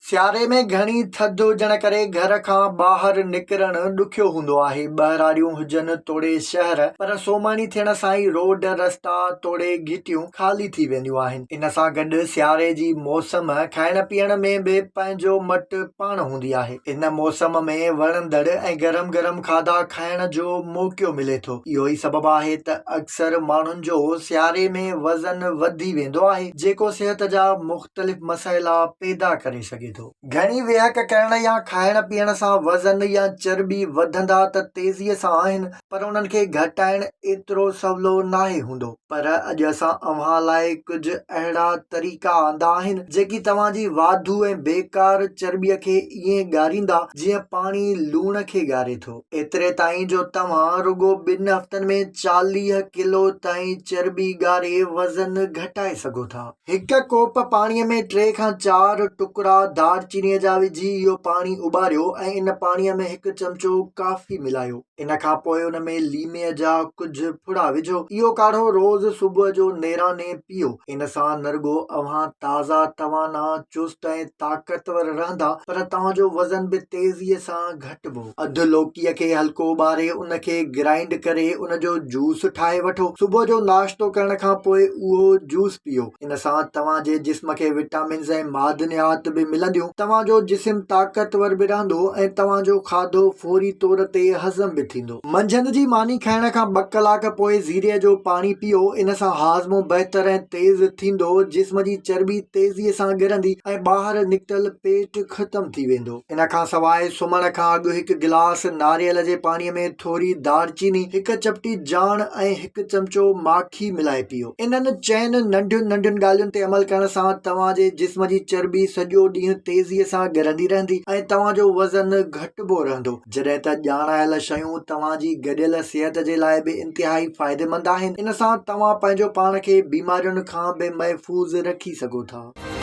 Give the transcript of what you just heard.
سياري ۾ گهڻي ٿڌ هجڻ ڪري گهر کان ٻاهر نڪرڻ ڏکيو هوندو آهي. ٻهراڙيون هجن توڙي شهر پر سومهڻي ٿيڻ سان ئي روڊ، رستا توڙي گهٽيون خالي ٿي وينديون آهن. ان سان گڏ سياري جي موسم کائڻ پيئڻ ۾ به پنهنجو مٽ پاڻ هوندي آهي. ان موسم ۾ وڻندڙ ۽ گرم گرم کاڌا کائڻ جو موقعو ملي ٿو. اهو ئي سبب آهي ته اڪثر ماڻهن جو سياري ۾ وزن وڌي ويندو آهي جيڪو صحت جا مختلف مسئلا پيدا ڪري سگهي ٿو. گهڻي ويهڪ ڪرڻ يا کائڻ پيئڻ سان وزن يا چرٻي وڌندا ته تيزيء سان آهن پر انهن کي گهٽائڻ ايترو سولو ناهي هوندو. پر اڄ اسان اوهان لاء ڪجهه اهڙا طريقا آندا آهن جيڪي توهان جي واڌو ۽ بيڪار چرٻيء کي ائين ڳاريندا جيئن پاڻي لوڻ کي ڳاري ٿو. ايتري تائين جو توهان رڳو ٻن هفتن ۾ 40 ڪلو تائين چرٻي ڳاري وزن گهٽائي سگهو ٿا. هڪ ڪوپ پاڻيء ۾ ٽي کان چار ٽڪرا دارچينيء جا وجهي اهو پاڻي اٻاريو ۽ ان پاڻيء ۾ هڪ چمچو ڪافي ملايو. ان کان پوء ان ۾ ليمي جا ڪجهه ڦڙا وجهو. اهو ڪاڙهو روز صبح جو نيراني پيئو. ان سان نه رڳو اوهان تازا توانا، چست ۽ طاقتور رهندا پر توهان جو وزن به تيزيء سان گهٽبو. اڌ لوڪيء کي هلڪو اٻاري ان کي گرائينڊ ڪري ان جو جوس ٺاهي وٺو. صبح جو ناشتو ڪرڻ کان پوء اهو جوس پيئو. ان سان توهان جي جسم کي وٽامنز ۽ معدنيات به ملنديون. توهان جو جسم طاقتور به رهندو ۽ توهان جو کاڌو فوري طور تي هضم به ٿيندو. منجهند جي ماني کائڻ کان ٻه ڪلاڪ پوء زيري جو پاڻي پيئو. ان سان هاضمو بهتر ۽ تيز ٿيندو، جسم جي چرٻي تيزيء سان ڳرندي ۽ ٻاهر نڪتل پيٽ ختم ٿي ويندو. ان کان سواء سمهڻ کان اڳ هڪ گلاس ناريل جي پاڻي ۾ ٿوري دارچيني، هڪ چپٽي جاڻ ۽ هڪ چمچو ماکي ملائي پيئو. انهن چئن ننڍين ننڍين ڳالهين تي عمل ڪرڻ سان توهان جي جسم جي چرٻي سڄو ڏينهن تيزيء سان ڳرندي رهندي ۽ توهان جو وزن گهٽبو رهندو. جڏهن ته ڄاڻايل شيون توهان جي گڏيل صحت جي لاء به انتهائي فائديمند آهن. ان سان توهان پنهنجو پاڻ کي بيمارين کان به محفوظ رکي سگهو ٿا.